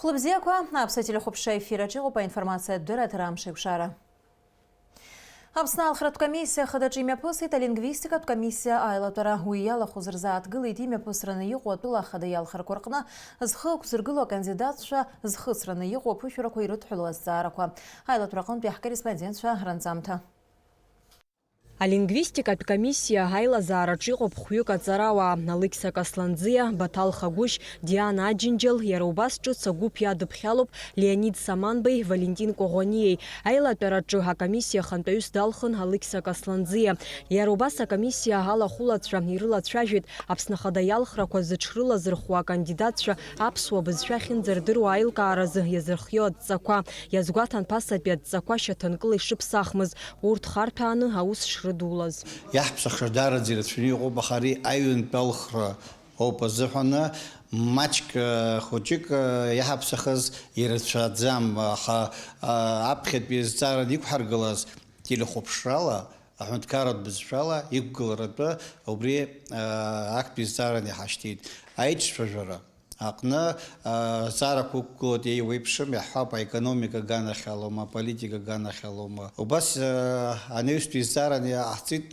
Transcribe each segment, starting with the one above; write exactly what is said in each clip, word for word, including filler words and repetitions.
Лыбзиақәа, Аԥсуа телехәаԥшра ефир аҿы иҟоуп аинформациатә дырраҭара Амш еиқәшара. Аԥсны алхратә комиссиа хадаҿы имҩаԥысит алингвистикатә комиссиа аилатәара. Уи иалахәыз рзааҭгылеит имҩаԥысраны иҟоу атәыла ахада иалхрақәа рҟны зхы ықәзыргыло акандидатцәа зхыҵраны иҟоу аԥышәарақәа ирыдҳәалоу азҵаарақәа. Аилатәара аҟынтәи ҳкорреспондентцәа ранҵамҭа. Алингвистикатә комиссиа аилазаараҿы иҟоуп хәҩык аҵарауаа, Алықьса Касланӡиа, Баҭал Хагәышь, Диана Аџьынџьал, иара убас ҿыц агәыԥ иадыԥхьалоуп Леонид Саманбеи, Валентин Коӷониеи. Аилатәараҿы акомиссиа ахантәаҩыс далхын Алықьса Касланӡиа. Иара убас акомиссиа алахәылацәа ирылацәажәеит Аԥсны Ахада иалхрақәа зыҽрылазырхәуа акандидатцәа аԥсуа бызшәа ахьынӡардыруа аилкааразы иазырхиоу адҵақәа, иазгәаҭан ԥасатәи адҵақәа шьаҭанкыла ишыԥсахмыз, урҭ харҭәааны аус шрыдулаз. Иаҳԥсахша даараӡа ирацәаны иҟоуп, аха ари аҩынтә алхра ауп азыҳәаны, маҷк, э, хәыҷык, э, иаҳаԥсахыз ирацәаӡам, аха, э, аԥхьатәи азҵаара иқәҳаргылаз телехәаԥшрала, аҳәынҭқарратә бызшәала иқәгыларатәы убри, э, актәи зҵааран иҳашьҭит. Аиҿцәажәара аҟны, э, зҵаарақәа ықәгылоит, еиуеиԥшым, иаҳҳәап, аекономика аганахьалоума, аполитика аганахьалоума. Убас, э, анаҩстәи зҵааран иаҳҵит,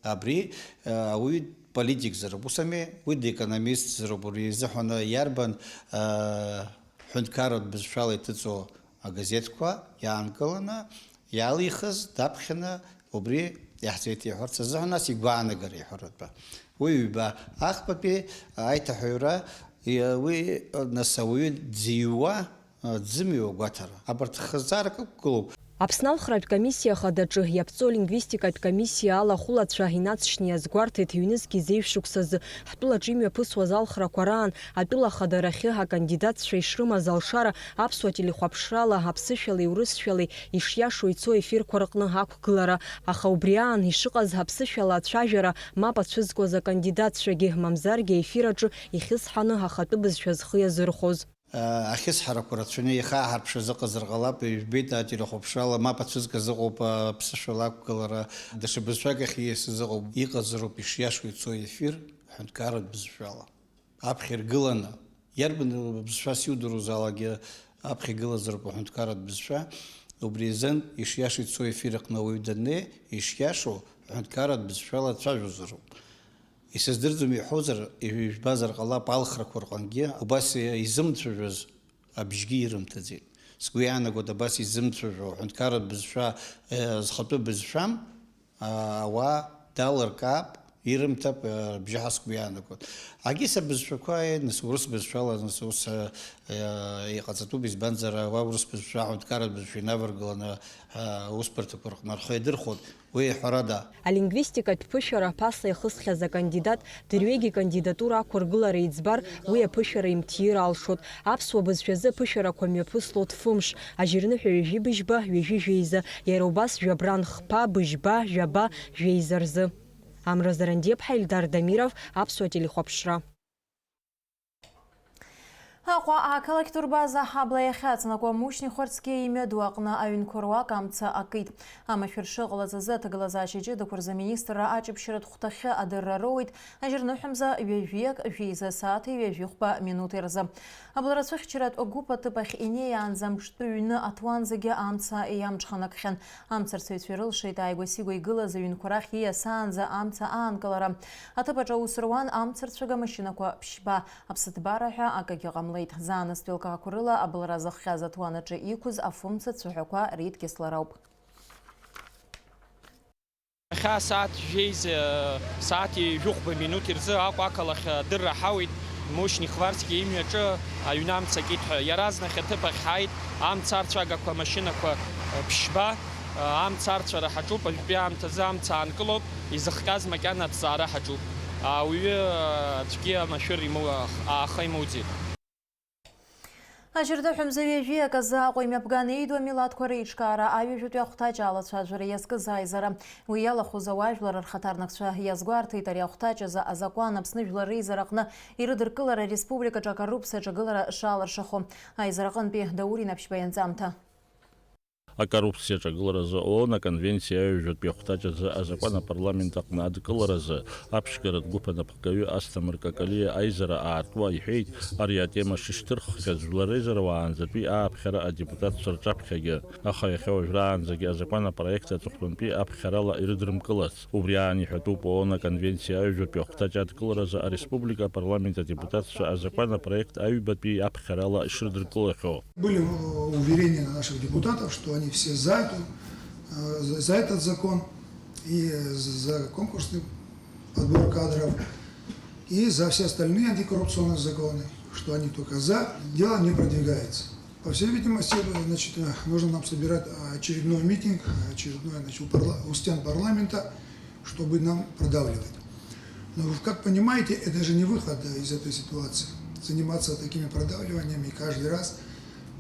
абри, э, ауаҩы политикзароуп, ус ами, уи декономистзароуп, уи изыҳәан иарбан, э, ҳәынҭқарратә бызшәала иҭыҵуа агазеҭқәа иаанкыланы иалихыз даԥхьаны убри иаҳзеиҭеиҳәарц азыҳәан, нас игәаанагара иҳәаратәы. Уи ҩба, ахԥатәи аиҭаҳәаҩра, и-, уи, нас, ауаҩы дзиҩуа, а, дзымҩуа гәаҭара. Абарҭ хырҵаарак ықәгылоуп. Аԥсны алхратә комиссиа хадаҿы иаԥҵоу алингвистикатә комиссиа алахәылацәа инацшьны иазгәарҭеит, ҩнызқь изеижә шықәсазы ҳтәылаҿы имҩаԥысуаз алхрақәа раан атәыла ахадарахьы акандидатцәа ишрымаз алшара аԥсуа телехәаԥшрала аԥсышәалеи урысшәалеи ишиашоу ицо ефирқәа рҟны ақәгылара, аха убри аан ишыҟаз аԥсышәала ацәажәара мап ацәызкуаз акандидатцәагьы, мамзаргьы аефир аҿы ихьысҳаны ахатәы бызшәа зхы иазырхәоз. Ахьысҳарақәа рацәаны иахьааҳарԥшыз ыҟазар ҟалап, ижәбеит, ателехәаԥшрала мап ацәызкыз ыҟоуп, аԥсышәала ақәгылара, даҽа бызшәак ахь ииасыз ыҟоуп, иҟазароуп ишиашоу ицо ефир, ҳәынҭқарратә бызшәала. Аԥхьа иргыланы, иарбан бызшәас иудыруазаалакгьы аԥхьа игылазароуп аҳәынҭқарратә бызшәа, убри азын ишиашоу ицо ефир аҟны ауаҩы даннеи, ишиашоу аҳәынҭқарратә бызшәала дцәажәозароуп. Исыздырӡом иҳәозар, ижәбазар ҟалап, алхрақәа рҟынгьы убас изымцәажәоз абжьгьы ирымҭаӡеит. Сгәы иаанагоит, абас изымцәажәо, аҳәынҭқарратә бызшәа, э, зхатәы бызшәам, а, ауаа далыркаап, ирымҭап, э, рыбжьы ҳәа сгәы иаанагоит. Агьыс абызшәақәа, э, нас, урыс бызшәала, нас, ус, э, э, иҟаҵатәуп, избанзар, ауаа урыс бызшәа, аҳәынҭқарратә бызшәа инаваргыланы, э, аусбарҭақәа рҟны рхы иадырхәоит. Уи ҳәарада. Алингвистикатә ԥышәара ԥаса иахысхьаз акандидат, дырҩегьых икандидатура ақәыргылара иӡбар, уи аԥышәара имҭир алшоит. Аԥсуа бызшәазы аԥышәарақәа мҩаԥыслоит фымш, ажьырныҳәа ҩажәи быжьба, ҩажәи жәеиза, иара убас жәабран хԥа, быжьба, жәаба, жәеиза рзы. Амра Зарандиаԥҳа, Ельдар Дамиров, Аԥсуа телехәаԥшра. Аҟәа ақалақь турбаза аҳабла иахьаҵанакуа Мушьни Хәарцкиа имҩаду аҟны аҩнқәа руак амца акит. Амашәыр шыҟалаз азы аҭагылазаашьа ҷыдақәа рзы аминистрра аҷаԥшьаратә хәҭахьы адырра роуеит ажьырныҳәамза ҩажәиак жәеиза сааҭи ҩажәихәба минуҭи рзы. Абылра цәыхьчаратә гәыԥ аҭыԥ ахь инеиаанӡа мҿтәы ҩны аҭуанӡагьы амца иамҽханакхьан. Амцарцәаҩцәа ирылшеит ааигәа-сигәа игылаз аҩнқәа рахь ииасаанӡа амца аанкылара. Аҭыԥ аҿы аус руан амцарцәага машьынақәа ԥшьба. Аԥсыҭбара ҳәа акагьы ҟамлеит. Заанаҵтәи алкаақәа рыла абылра зыхҟьаз аҭуан аҿы иқәыз афымца цәаҳәақәа реидкьысларауп. Иахьа асааҭ жәеиза, сааҭи жәохәба минуҭи рзы Аҟәа ақалақь адырра ҳауит, Мушьни Хварцкиа имҩаҿы аҩны амца акит ҳәа. Иаразнак аҭыԥ ахь ҳааит, амца арцәагақәа, амашьынақәа ԥшьба, амца арцәара ҳаҿуп, ажәтәи аамҭазы амца аанкылоуп, изыхҟьаз макьана аҭҵаара ҳаҿуп. Ауаҩы аӡәгьы амашәыр имоу-, ааха имоуӡеит. Ажьырдаҳәа мза ҩажәиак азы Аҟәа имҩаԥган еидоу амилаҭқәа реиҿкаара аҩажәатәи ахәҭаҷ алацәажәара иазкыз аизара. Уи иалахәыз ауаажәлар рхаҭарнакцәа иазгәарҭеит, ари ахәҭаҷ азы азакәан Аԥсны Жәлар реизараҟны ирыдыркылара ареспубликаҿы акоррупциа аҿагылара шалыршахо. Аизараҟынтәи Даур Инаԥшьба ианҵамҭа. Акоррупциа аҿагыларазы ООН аконвенциа аҩажәатәи ахәҭаҷ азы азакәан апарламент аҟны адкыларазы аԥшьгаратә гәыԥ анапхгаҩы Асҭамыр Какалиа аизара аартуа иҳәеит, ари атема шышьҭырххьаз жәлар реизара уаанӡатәи ааԥхьара адепутатцәа рҿаԥхьагьы, аха иахьа уажәраанӡагьы азакәан апроект аҵыхәтәантәи аԥхьарала ирыдрымкылац. Убри аан иҳәатәуп ООН аконвенциа аҩажәатәи ахәҭаҷ адкыларазы ареспублика апарламент адепутатцәа азакәан апроект аҩбатәи аԥхьарала ишрыдыркылахьоу. Были, э, уверения наших депутатов, что они все за эту, э, за, за этот закон и за конкурсный подбор кадров, и за все остальные антикоррупционные законы, что они только за, дело не продвигается. По всей видимости, значит, э, нужно нам собирать очередной митинг, очередной, значит, у парла-, у стен парламента, чтобы нам продавливать. Но вы как понимаете, это же не выход, э, из этой ситуации. Заниматься такими продавливаниями каждый раз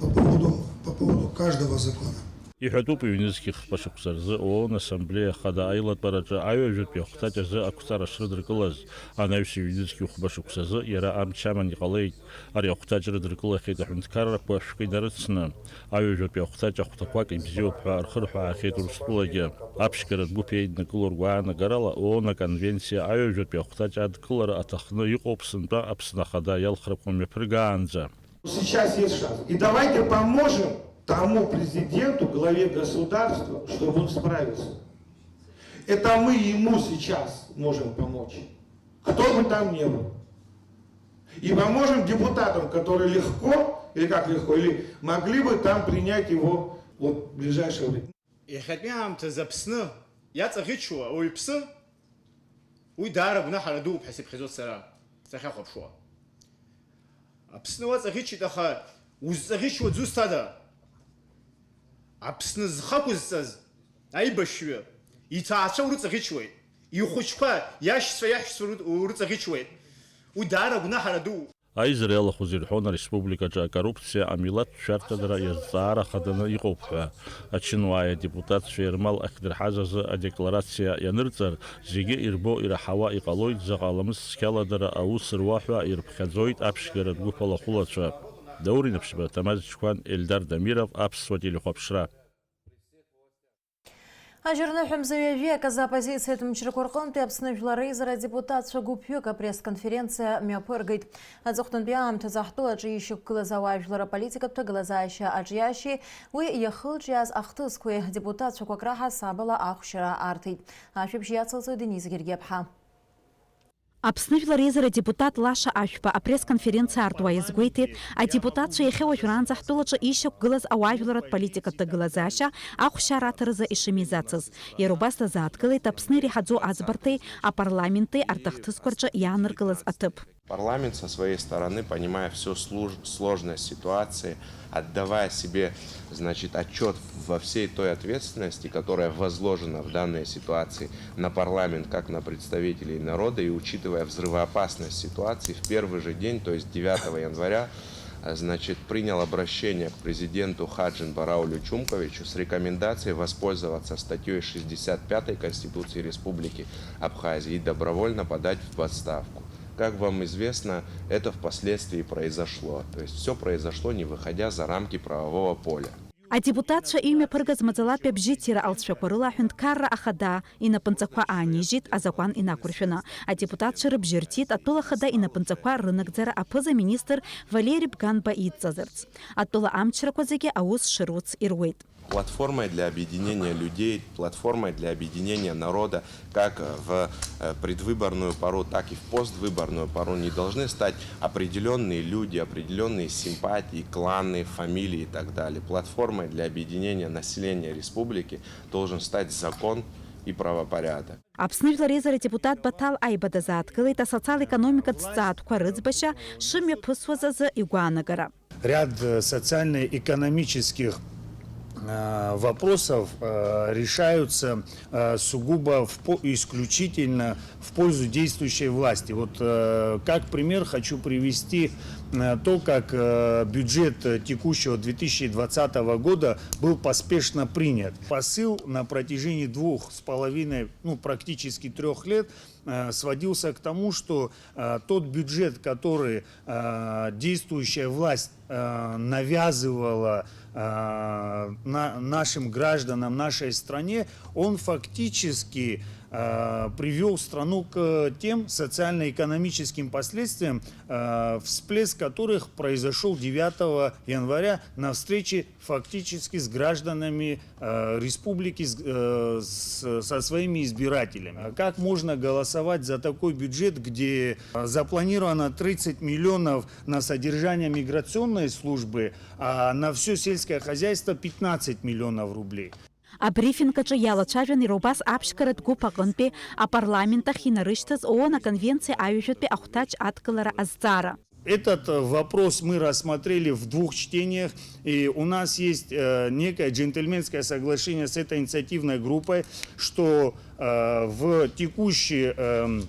по поводу, по поводу каждого закона. Иҳәатәуп, ҩнызқьи хԥа шықәса рзы ООН Ассамблеиа Ахада аилатәараҿы аҩажәатәи ахәҭаҷ азы ақәҵара шрыдыркылаз, анаҩс ҩнызқьи хәба шықәсазы иара амч аман иҟалеит. Ари ахәҭаҷ рыдыркылахьеит аҳәынҭқаррақәа шәкы инарыцны. Аҩажәатәи ахәҭаҷ ахәҭақәак ибзиоуп ҳәа рхырҳәаахьеит Урыстәылагьы. Аԥшьгаратә гәыԥ еиднакыло ргәаанагарала, ООН аконвенциа аҩажәатәи ахәҭаҷ адкылара аҭахны иҟоуп сынтәа Аԥсны Ахада иалхрақәа мҩаԥыргаанӡа. Сейчас есть шанс. И давайте поможем тому президенту, главе государства, чтобы он справился. Это мы ему сейчас можем помочь. Кто бы там ни был. И поможем депутатам, которые легко, или как легко, или могли бы там принять его вот в ближайшее время. Иахьатәи аамҭазы Аԥсны иаҵаӷьычуа ауаҩԥсы, уи даара гәнаҳара дууп ҳәа сыԥхьаӡоит сара, сахьахәаԥшуа. Аԥсны уаҵаӷьычит, аха узҵаӷьычуа дзусҭада? Аԥсны зхы ақәызҵаз аибашьҩы иҭаацәа урыҵаӷьычуеит, ихәыҷқәа, иашьцәа, иаҳәшьцәа уры-, урыҵаӷьычуеит. Уи даара гәнаҳара дууп. Аизара иалахәыз ирҳәон ареспубликаҿы акоррупциа амилаҭтә шәарҭадара иазҵаара хаданы иҟоуп ҳәа. Ачынуааи адепутатцәеи рмал ахьдырҳаз азы адекларациа ианырҵар, зегьы ирбо, ираҳауа иҟалоит заҟа ламыс цқьала дара аус руа ҳәа ирԥхьаӡоит аԥшьгаратә гәыԥ алахәылацәа. Даур Инаԥшьба, Ҭамаз Чқәан, Ельдар Дамиров, Аԥсуа телехәаԥшра. Ажьырныҳәа мза ҩажәи аказы аоппозициатә мчрақәа рҟынтәи Аԥсны Жәлар Реизара адепутатцәа гәыԥҩык апресс-конференциа мҩаԥыргеит. Аҵыхәтәантәи аамҭазы ҳтәылаҿы ишьақәгылаз ауаажәлар аполитикатә ҭагылазаашьа аҿиашьеи уи иахылҿиааз ахҭысқәеи адепутатцәақәак раҳасабала ахәшьара арҭеит. Ашәыбжь иацылҵоит Денис Гергиаԥҳа. Аԥсны Жәлар Реизара адепутат Лаша Ашәба апресс-конференциа аартуа иазгәеиҭеит, адепутатцәа иахьа уажәраанӡа ҳтәылаҿы ишьақәгылаз ауаажәларратә политикатә ҭагылазаашьа ахәшьара аҭаразы ишымеизацыз. Иара убас дазааҭгылеит Аԥсны иреиҳаӡоу аӡбарҭеи апарламенти арҭ ахҭысқәа рҿы иааныркылаз аҭыԥ. Парламент со своей стороны, понимая всю служ-, сложность ситуации, отдавая себе, значит, отчёт во всей той ответственности, которая возложена в данной ситуации на парламент, как на представителей народа, и учитывая взрывоопасность ситуации, в первый же день, то есть девятого января, э, значит, принял обращение к президенту Хаджин Бараулю Чумковичу с рекомендацией воспользоваться статьёй шестьдесят пятой Конституции Республики Абхазия и добровольно подать в отставку. Как вам известно, это впоследствии произошло. То есть всё произошло, не выходя за рамки правового поля. Адепутатцәа имҩаԥыргаз маӡалатәи абжьыҭира алҵшәақәа рыла аҳәынҭқарра ахада инапынҵақәа аанижьит, азакәан инақәыршәаны. Адепутатцәа рыбжьы рҭиит атәыла ахада инапынҵақәа рынагӡара аԥыза-министр Валери Бганба идҵазарц. Атәыла амчрақәа зегьы аус шыруц ируеит. Платформой для объединения людей, платформой для объединения народа, как в, э, предвыборную пору, так и в поствыборную пору не должны стать определённые люди, определённые симпатии, кланы, фамилии и так далее. Платформой для объединения населения республики должен стать закон и правопорядок. Аԥсны Жәлар Реизара адепутат Баҭал Аиба дазааҭгылеит асоциал-економикатә зҵаатәқәа рыӡбашьа шымҩаԥысуаз азы игәаанагара. Ряд, э, социально-экономических, э, вопросов, э, решаются, э, сугубо в по-, исключительно в пользу действующей власти. Вот, э, как пример хочу привести, э, то, как, э, бюджет, э, текущего две тысячи двадцатого года был поспешно принят. Посыл на протяжении двух с половиной, ну, практически трёх лет э, сводился к тому, что э, тот бюджет, который э, действующая власть э, навязывала э, на, нашим гражданам, нашей стране, он фактически э, привел страну к тем социально-экономическим последствиям, э, всплеск которых произошел девятого января на встрече фактически с гражданами э, республики, с, э, с- со своими избирателями. Как можно голосовать за такой бюджет, где э, запланировано тридцать миллионов на содержание миграционной службы, а на все сельское хозяйство пятнадцать миллионов рублей? Абрифинг аҿы иалацәажәан иара убас аԥшьгаратә гәыԥ аҟынтәи апарламент ахь инарышьҭыз ООН аконвенциа аҩажәатәи ахәҭаҷ адкылара азҵаара. Этот э, вопрос мы рассмотрели в двух чтениях, и у нас есть э, некое джентльменское соглашение с этой инициативной группой, что э, в текущий эм,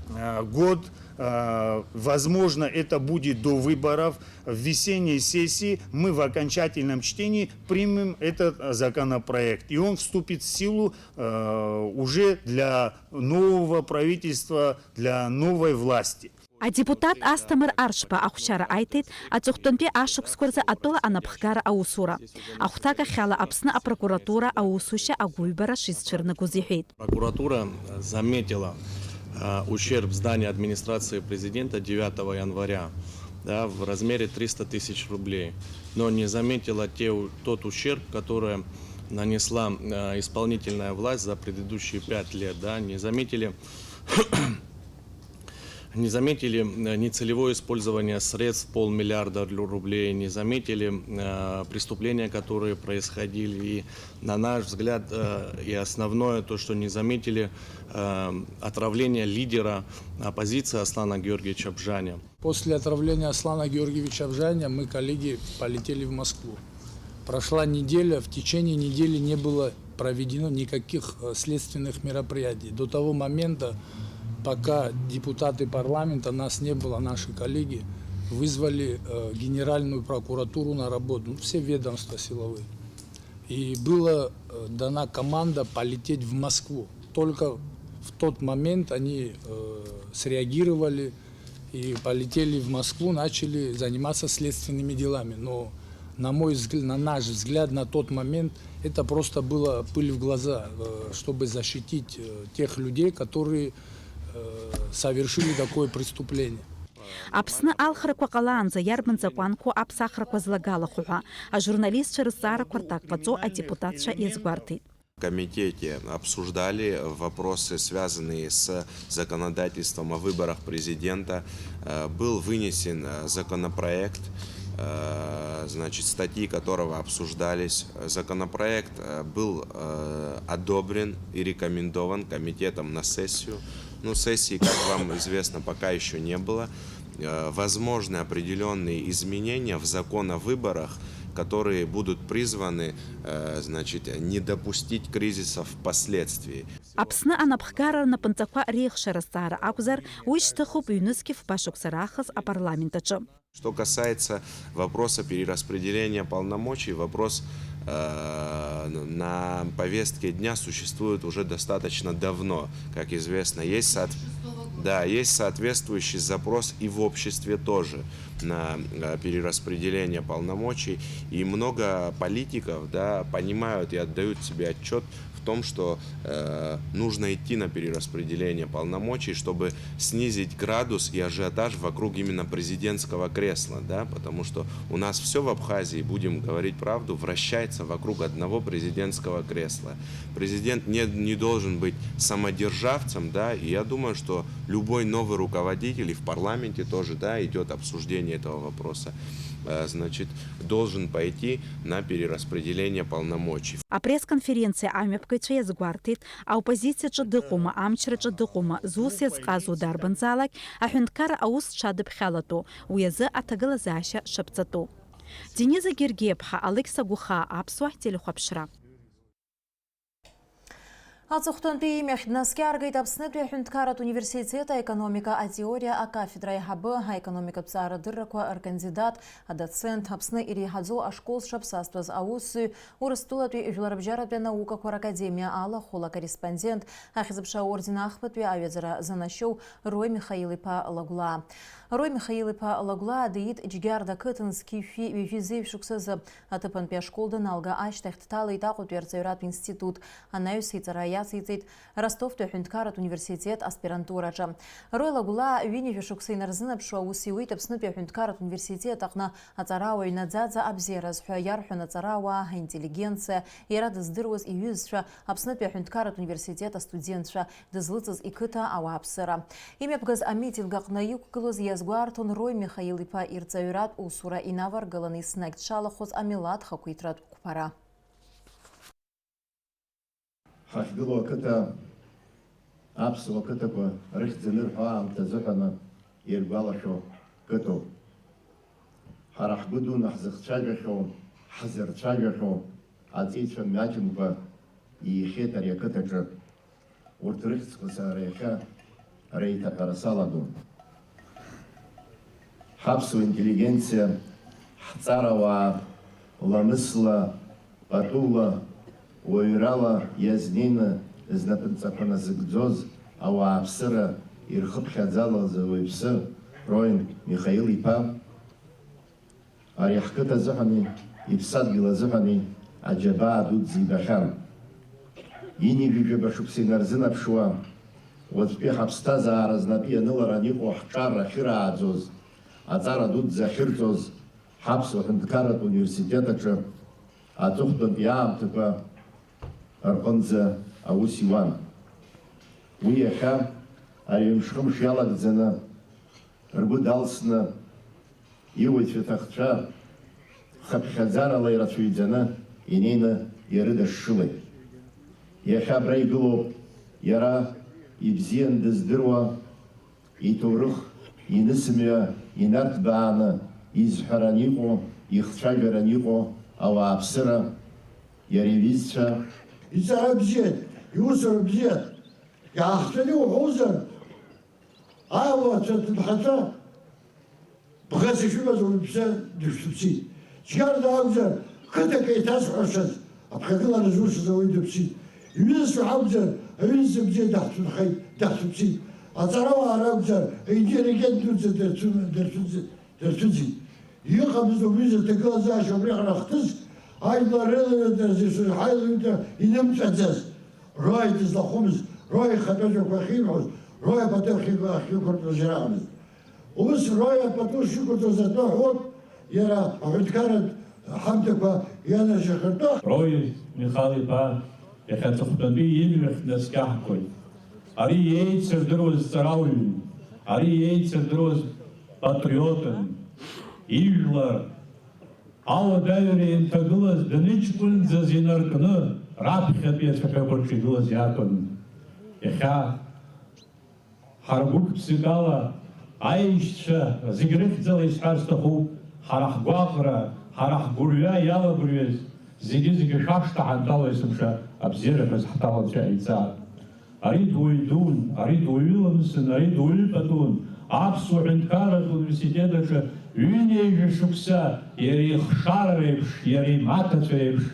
э, год, э, возможно, это будет до выборов, в весенней сессии мы в окончательном чтении примем этот э, законопроект, и он вступит в силу э, уже для нового правительства, для новой власти. Адепутат Асҭамыр Аршба ахәшьара аиҭеит аҵыхәтәантәи ашықәсқәа рзы атәыла анапхгара аусура. Ахәҭак ахьала Аԥсны апрокуратура аусушьа агәыҩбара шизцәырнагоз иҳәеит. Прокуратура заметила э, ущерб зданию администрации президента девятого января, да, в размере триста тысяч рублей, но не заметила те, у- тот ущерб, который нанесла э, исполнительная власть за предыдущие пять лет, да, не заметили не заметили э, нецелевое использование средств полмиллиарда ру- рублей, не заметили э, преступления, которые происходили. И на наш взгляд, э, и основное то, что не заметили э, отравление лидера оппозиции Аслана Георгиевича Бжаня. После отравления Аслана Георгиевича Бжаня мы, коллеги, полетели в Москву. Прошла неделя, в течение недели не было проведено никаких э, следственных мероприятий. До того момента, пока депутаты парламента, нас не было, наши коллеги, вызвали э, Генеральную прокуратуру на работу, ну, все ведомства силовые. И была э, дана команда полететь в Москву. Только в тот момент они э, среагировали и полетели в Москву, начали заниматься следственными делами. Но, на мой взгляд, на наш взгляд, на тот момент это просто было пыль в глаза, э, чтобы защитить э, тех людей, которые э, совершили такое преступление. Аԥсны алхрақәа ҟалаанӡа иарбан закәанқәоу аԥсахрақәа злагалахәу ҳәа ажурналистцәа рызҵаарақәа рҭак ҟаҵо адепутатцәа иазгәарҭеит. В комитете обсуждали вопросы, связанные с законодательством о выборах президента. Э, Был вынесен э, законопроект, э, значит, статьи которого обсуждались. Законопроект э, был э, одобрен и рекомендован комитетом на сессию. Ну, сессии, как вам известно, пока еще не было. Э, Возможны определенные изменения в закон о выборах, которые будут призваны, э, значит, не допустить кризиса впоследствии. Аԥсны анапхгара рнапынҵақәа реихшара азҵаара акәзар, уи шьҭыхуп ҩнызқь фба шықәса раахыс апарламент аҿы. Что касается вопроса перераспределения полномочий, вопрос э, на повестке дня существует уже достаточно давно, как известно. Есть, соот- да, есть соответствующий запрос и в обществе тоже на э, перераспределение полномочий. И много политиков, да, понимают и отдают себе отчет в том, что э, нужно идти на перераспределение полномочий, чтобы снизить градус и ажиотаж вокруг именно президентского кресла, да, потому что у нас все в Абхазии, будем говорить правду, вращается вокруг одного президентского кресла. Президент не, не должен быть самодержавцем, да, и я думаю, что любой новый руководитель, и в парламенте тоже, да, идет обсуждение этого вопроса, э, значит, должен пойти на перераспределение полномочий. Апресс-конференциа амҩаԥгаҩцәа иазгәарҭеит, аоппозициаҿы дыҟоума, амчраҿы дыҟоума, зус иазҟазоу дарбанзаалак, аҳәынҭқарра аус дшадыԥхьалатәу, уи азы аҭагылазаашьа шаԥҵатәу. Дениза Гергиаԥҳа, Алықьса Гәыхаа, Аԥсуа телехәаԥшра. Аҵыхәтәантәи имҩахь днаскьаргеит Аԥснытәи аҳәынҭқарратә университет аекономика атеориа акафедра аиҳабы, аекономикатә ҵаарадыррақәа ркандидат, адоцент, Аԥсны иреиҳаӡоу ашкол зҽаԥсазтәыз аусзуҩ, Урыстәылатәи жәларбжьаратәи анаукақәа ракадемиа алахәыла акорреспондент, ахьӡ-аԥша аорден ахԥатәи аҩаӡара занашьоу Рои Михаил-иԥа Лагәлаа. Рои Михаил-иԥа Лагәлаа диит Џьгьарда ақыҭан зқьи жәшәи ҩажәи зеижә шықәсазы. Аҭыԥантәи ашкол даналга ашьҭахь дҭалеит Аҟәатәи арҵаҩратә институт, анаҩс иҵара иациҵеит Ростовтәи аҳәынҭқарратә университет аспирантураҿы. Рои Лагәлаа ҩынҩажәа шықәса инарзынаԥшуа аус иуеит Аԥснытәи аҳәынҭқарратә университет аҟны аҵарауаҩ наӡаӡа абзиараз ҳәа иарҳәон аҵарауаа, аинтеллигенциа, иара дыздыруаз иҩызцәа, Аԥснытәи аҳәынҭқарратә университет астудентцәа, дызлыҵыз иқыҭа ауааԥсыра. Имҩаԥгаз амитинг аҟны иқәгылоз иазгәарҭон Рои Михаил-иԥа ирҵаҩратә усура инаваргыланы еснагь дшалахәыз амилаҭ хақәиҭратә қәԥара. Ҳахьгылоу ақыҭа, аԥсуа қыҭақәа рыхьӡ анырҳәо аамҭа азыҳәаны иргәалашәо қыҭоуп. Ҳара ҳгәы дуны ҳзыхцәажәахьоу, ҳзырцәажәахьоу аҵеицәа мҩаџьымкәа иихьеит ари ақыҭаҿы. Урҭ рыхьӡқәа сара иахьа реиҭаҳәара салагон. Ҳаԥсуа интеллигенциа, ҳҵарауаа, ламысла, патула, уаҩрала иазнеины знапынҵақәа назыгӡоз ауааԥсыра ирхыԥхьаӡалаз ауаҩԥсы Роин Михаил-иԥа, ари ҳқыҭа азыҳәани иԥсадгьыл азыҳәани аџьабаа дуӡӡа ибахьан. Ҩынҩажәаба шықәса инарзынаԥшуа, уаҵәтәи ҳаԥсҭазаара знапы ианыларан иҟоу ҳҿар ахьырааӡоз, аҵара дуӡӡа ахьырҵоз, ҳаԥсуа ҳәынҭқарратә университет аҿы аҵыхәтәантәи аамҭақәа рҟынӡа аус иуан. Уи иахьа ари ҩымш-хымш иалагӡаны ргәы далсны, иуаҩцәа, иҭахцәа хыԥхьаӡарала ирацәаҩӡаны инеины ирыдышшылеит. Иахьа абра игылоуп иара ибзиан дыздыруа, иҭоурых инысымҩа инарҭбааны изҳәаран иҟоу, ихцәажәаран иҟоу ауааԥсыра, иара иҩызцәа. Иҵара бзиан, иусура бзиан, иаахҵәаны иуҳәозар, аамҭацәа, аҭыԥҳацәа, бӷас ишәымаз уаҩԥсы дышәҭыԥсит. Џьгьарда акәзар, қыҭак еиҭазҳәашаз, аԥхьагылара зусыз ауаҩы дыԥсит. Иҩызцәа акәзар, аҩызцәа бзиа даҳцәынхеит, даҳцәыԥсит. Аҵарауаа ракәзар, аинтеллигент дуӡӡа дырцәы-, дырцәыӡ-, дырцәыӡит. Иҟамызт убри зыҭагылазаашьа, убри ҳара ҳхҭыс, ажәлар рылаҩыда рзы ишырҳаилаҩыда инымҵәаӡаз. Рои дызлахәымыз, Рои ихатәы ажәақәа ахьиҳәоз, Рои апату ахьиқәыртәоз иракәмызт. Ус Рои апату шиқәыртәоз атәы аҳәоит, иара аҳәынҭқарратә ҳамҭақәа ианаршьахартәы. Рои Михал-иԥа иахьа аҵыхәтәантәи имҩахь днаскьаҳгоит. Ари иеицырдыруаз ҵарауаҩын, ари иеицырдыруаз патриотын, ижәлар ауадаҩра ианҭагылаз даныҷкәынӡаз инаркны, раԥхьатәи ацәаҳәақәа рҿы игылаз иакәын. Иахьа ҳара гәык-ԥсыкала аишьцәа зегь рыхьӡала исҳәар сҭахуп, ҳара ҳгәаҟра, ҳара ҳгәырҩа иалагәырҩаз зегьы-зегьы шәашҭа ҳанҭало есымша абзиара ҳәа зҳҭало Анцәа иаҳәаӡап. Ари дуаҩ дун, ари дуаҩы ламсын, ари дуаҩы патун. Аԥсуа ҳәынҭқарратә университет аҿы ҩынҩажәа шықәса иара ихшара реиԥш, иара имаҭацәа реиԥш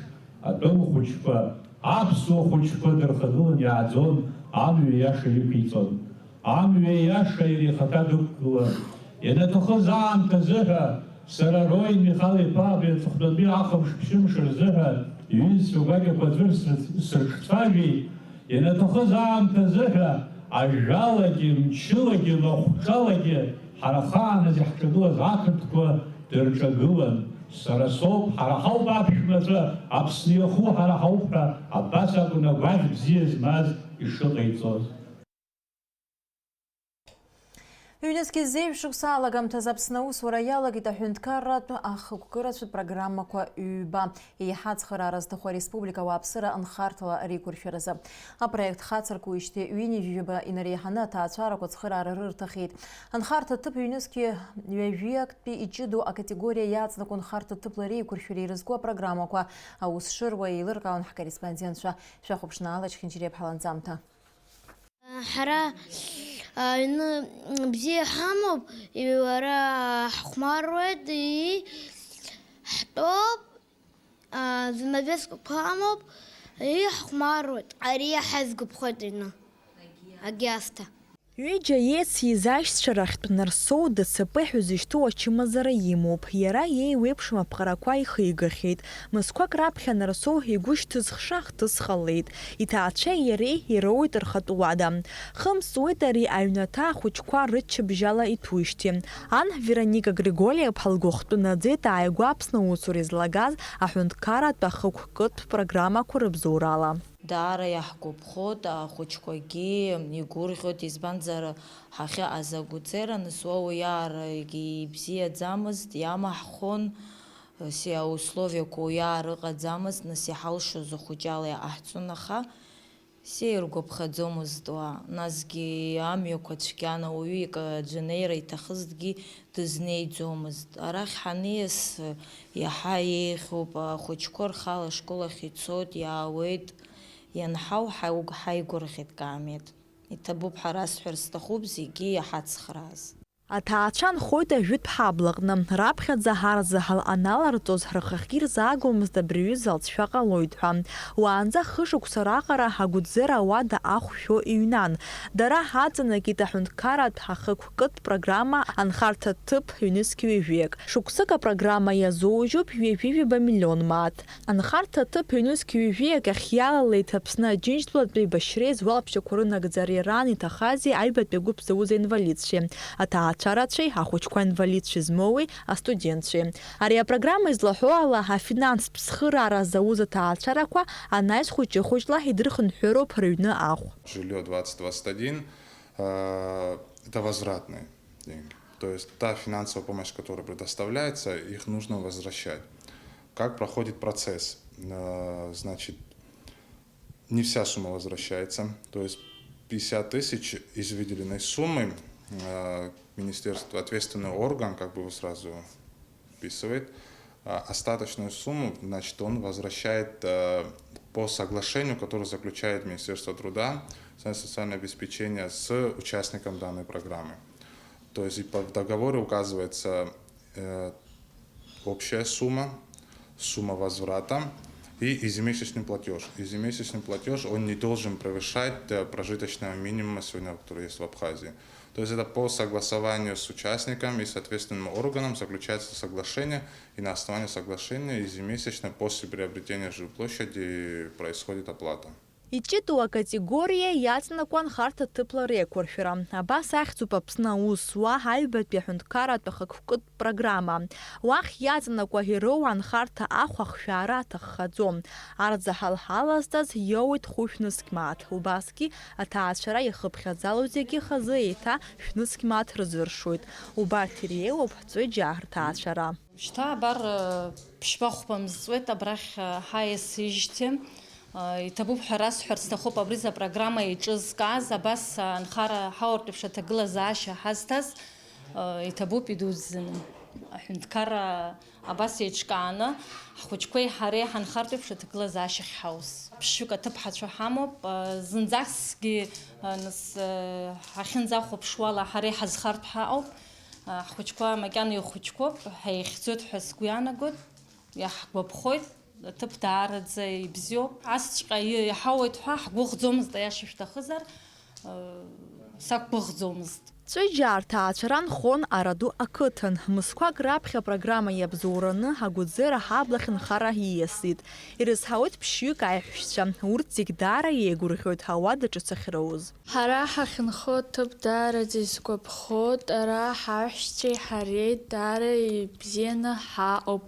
атәым хәыҷқәа, аԥсуа хәыҷқәа дырхагылан иааӡон, амҩа иаша иқәиҵон. Амҩа иаша иара ихаҭа дықәгылан. Ианаҭахыз аамҭазыҳәа, сара Роин Михал-иԥа абри аҵыхәтәантәи ахымш-ԥшьымш рзыҳәа иҩызцәа гәакьақәа аӡәыр срыц-, срыҿцәажәеит, ианаҭахыз аамҭазыҳәа ажәалагьы, мчылагьы, махәҿалагьы ҳара ахааназ иаҳҿагылаз ақырҭқәа дырҿагылан, сара соуп, ҳара ҳауп аԥшәмацәа, Аԥсны иаху ҳара ҳауп ҳәа абас акәын агәаӷь бзиа змаз ишыҟаиҵоз. Ҩнызқьи зеижә шықәса алагамҭазы Аԥсны аусура иалагеит аҳәынҭқарратә ахықәкыратә программақәа ҩба, еиҳа ацхыраара зҭаху ареспублика ауааԥсыра нхарҭала реиқәыршәаразы. Апроект хацыркуеижьҭеи ҩынҩажәи жәаба инареиҳаны аҭаацәарақәа ацхыраара рырҭахьеит. Анхарҭа ҭыԥ ҩнызқьи ҩажәи актәи иҷыдоу акатегориа иаҵанакуа нхарҭа ҭыԥла реиқәыршәара ирызку апрограммақәа аус шыруа еилыркаауан ҳкорреспондентцәа. Шәахәаԥшны ала Чхинчириа ԥҳаланҵамҭа. Ҳара аҩны бзиа ҳамоуп, уара ҳхәмаруеит, ии, ҳтәоуп, а, занавескақәа ҳамоуп, ии, ҳхәмаруеит. Ари иаҳа изгәаԥхоит аҩны, агьиасҭа. Ҩыџьа иеицыз аишьцәа рахьтә Нарсоу ДЦП ҳәа зышьҭоу ачымазара имоуп. Иара иеиуеиԥшым аԥҟарақәа ихигахьеит. Мызқәак раԥхьа Нарсоу игәы шьҭызхша хҭыс ҟалеит. Иҭаацәеи иареи ироуеит рхатә уада. Хымз ҵуеит ари аҩнаҭа ахәыҷқәа рыччабжьала иҭәуижьҭеи. Ан Вероника Григориа-иԥҳа лгәыхәтәы наӡеит ааигәа Аԥсны аусура излагаз аҳәынҭқарратә ахықәкытә программақәа рыбзоурала. Даара иаҳгәаԥхоит, ахәыҷқәагьы игәырӷьоит, избанзар, ҳахьыҟаз агәӡера, нас уа уиаарагьы ибзиаӡамызт, иамаҳхон, нас аусловиақәа уиаар ыҟаӡамызт, нас иҳалшоз ахәыҷала иҟаҳҵон, аха сеиргәаԥхаӡомызт уа, насгьы амҩақәа цәгьан, ауаҩы ик-, аӡәы анеира иҭахызҭгьы дызнеиӡомызт. Арахь ҳаниас иаҳа еиӷьуп, ахәыҷқәа рхала ашкол ахь ицоит, иаауеит, ианҳау ҳаигәырӷьеит Каамеҭ. Иҭабуп ҳәа расҳәар сҭахуп зегьы иҳацхрааз. Аҭаацәа нхоит ажәытә ҳаблаҟны, раԥхьаӡа ҳарзаҳал аналарҵоз рхахьгьы ирзаагомызт абри аҩыза алҵшәа ҟалоит ҳәа. Уаанӡа хышықәса раҟара агәӡера ауада ахә шәо иҩнан. Дара ҳаҵанакит аҳәынҭқарратә ахықәкытә программа анхарҭа ҭыԥ ҩнызқь ҩажәиак. Шықәсык апрограмма иазоужьуп ҩажәи ҩба миллион мааҭ. Анхарҭа аҭыԥ ҩнызқь ҩажәиак ахь иалалеит Аԥсны Аџьынџьтәылатә еибашьреи зуалԥшьақәа рынагӡареи раан иҭахази аҩбатәи агәыԥ зауз аинвалидцәеи, аҭаацәарацәеи, ахәыҷқәа инвалидцәа змоуи, астудентцәеи. Ари апрограмма излаҳәо ала, афинанстә цхыраара зауз аҭаацәарақәа анаҩс хәыҷы-хәыҷла идырхынҳәыроуп рыҩны ахә. Жильё двадцать двадцать один, э, это возвратные деньги. То есть та финансовая помощь, которая предоставляется, их нужно возвращать. Как проходит процесс? Э, значит, не вся сумма возвращается. То есть пятьдесят тысяч из выделенной суммы, э, министерство, ответственный орган, как бы его сразу вписывает, а, остаточную сумму, значит, он возвращает, э, по соглашению, которое заключает Министерство труда, социального обеспечения с участником данной программы. То есть и по, в договоре указывается, э, общая сумма, сумма возврата и ежемесячный платеж. Ежемесячный платеж, он не должен превышать, э, прожиточного минимума сегодня, который есть в Абхазии. То есть это по согласованию с участником и с ответственным органом заключается соглашение, и на основании соглашения ежемесячно после приобретения жилплощади происходит оплата. Иҷыдоу акатегориа иаҵанакуа анхарҭа ҭыԥла реиқәыршәара. Абас ахьӡуп Аԥсны аус зуа аҩбатәи аҳәынҭқарратә ахықәкытә программа. Уахь иаҵанакуа ироуа анхарҭа ахә ахшәаара аҭаххаӡом. Арзаҳал ҳалазҵаз иоуеит хәышә нызқь мааҭ. Убасгьы аҭаацәара иахыԥхьаӡало зегьы хазы еиҭа шәнызқь мааҭ рзыршоит. Убарҭ иреиуоуп ҳҵәыџьаа рҭаацәара. Шьҭа абар ԥшьба-хәба мзҵуеит абрахь ҳаиасижьҭеи. Иҭабуп ҳәа расҳәар сҭахуп, абри за программа еиҿызкааз, абас анхара ҳауартә еиԥш аҭагылазаашьа ҳазҭаз, иҭабуп идуӡӡаны. Аҳәынҭқарра абас еиҿкааны, ҳхәыҷқәеи ҳареи ҳанхартә еиԥш аҭагылазаашьахь ҳаус. Ԥшьҩык аҭыԥҳацәа ҳамоуп, зынӡаскгьы, нас, ҳахьынӡахәаԥшуала ҳара иҳазхартә ҳаҟоуп. Ҳхәыҷқәа макьана ихәыҷқәоуп, ҳаихьӡоит ҳәа сгәы иаанагоит, иаҳгәаԥхоит, аҭыԥ даараӡа ибзиоуп. Асҵәҟьа иҳауеит ҳәа ҳгәыӷӡомызт, аиаша шәҭахызар, сақәгәыӷӡомызт. Ҵәыџьаа рҭаацәара нхон Араду ақыҭан. Мызқәак раԥхьа апрограмма иабзоураны агәыӡера ҳаблахь нхара ииасит. Ирызҳауеит ԥшьҩык аиҳәшьцәа, урҭ зегь даара еигәырӷьоит ауада ҿыц ахьроуз. Ҳара ҳахьынхо аҭыԥ даараӡа исгәаԥхоит, ара ҳаҳәшьцәеи ҳареи даара ибзианы ҳаҟоуп.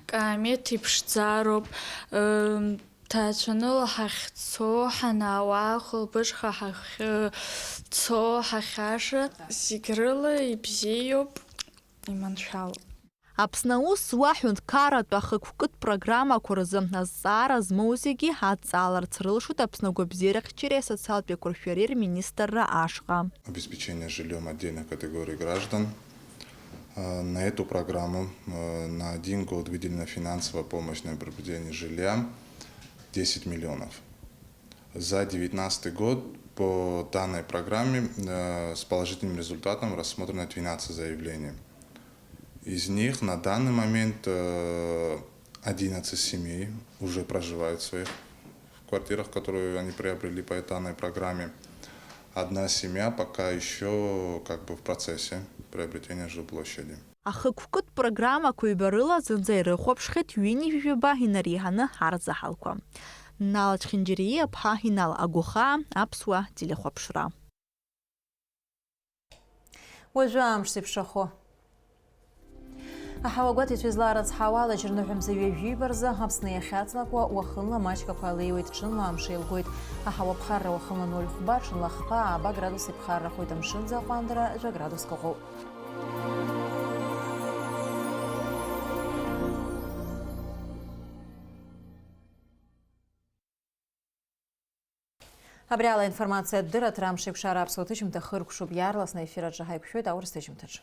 Каамеҭ иԥшӡароуп, ыы, Ҭаацәаныла ҳахьцо, ҳанаауа, ахәылбыҽха ҳахьцо, ҳахьаша, зегь рыла ибзиоуп, иманшәалоуп. Аԥсны аус зуа аҳәынҭқарратә ахықәкытә программақәа рзы азҵаара змоу зегьы адҵааларц рылшоит Аԥсны агәабзиарахьчареи асоциалтә еиқәыршәареи рминистрра ашҟа. Обеспечение жильем отдельных категорий граждан. Э, на эту программу, э, на один год выделена финансовая помощь на приобретение жилья десять миллионов. За девятнадцатый год по данной программе, э, с положительным результатом рассмотрено двенадцать заявлений. Из них на данный момент, э, одиннадцать семей уже проживают в своих квартирах, которые они приобрели по данной программе. Одна семья пока ещё как бы в процессе приобретения жилплощади. Ахықәкытә программақәа ҩба рыла зынӡа ирыхәаԥшхьеит ҩынҩажәи жәаба инареиҳаны арзаҳалқәа. Нал Ачхьынџьариа ԥҳа Инал Агәахаа, Аԥсуа телехәаԥшра. Уажәы амш зеиԥшрахо. Аҳауа гәаҭеицәа излаарыцҳауа ала, џьарныҳәа мза ҩажәиба рзы Аԥсны иахьаҵнакуа уахынла маҷк ақәа леиуеит, ҽынла амш еилгоит. Аҳауа ԥхарра уахынла ноль хәба, ҽынла хԥа, ааба градус иԥхаррахоит, амшынӡы аҟәандара жәа градуск ыҟоуп. Абри ала аинформациатә дырраҭара Амшеикәшара аԥсуа ҭыжьымҭа хыркәшоуп, иаарласны аефир аҿы ҳаиқәшәоит аурыс ҭыжьымҭаҿы.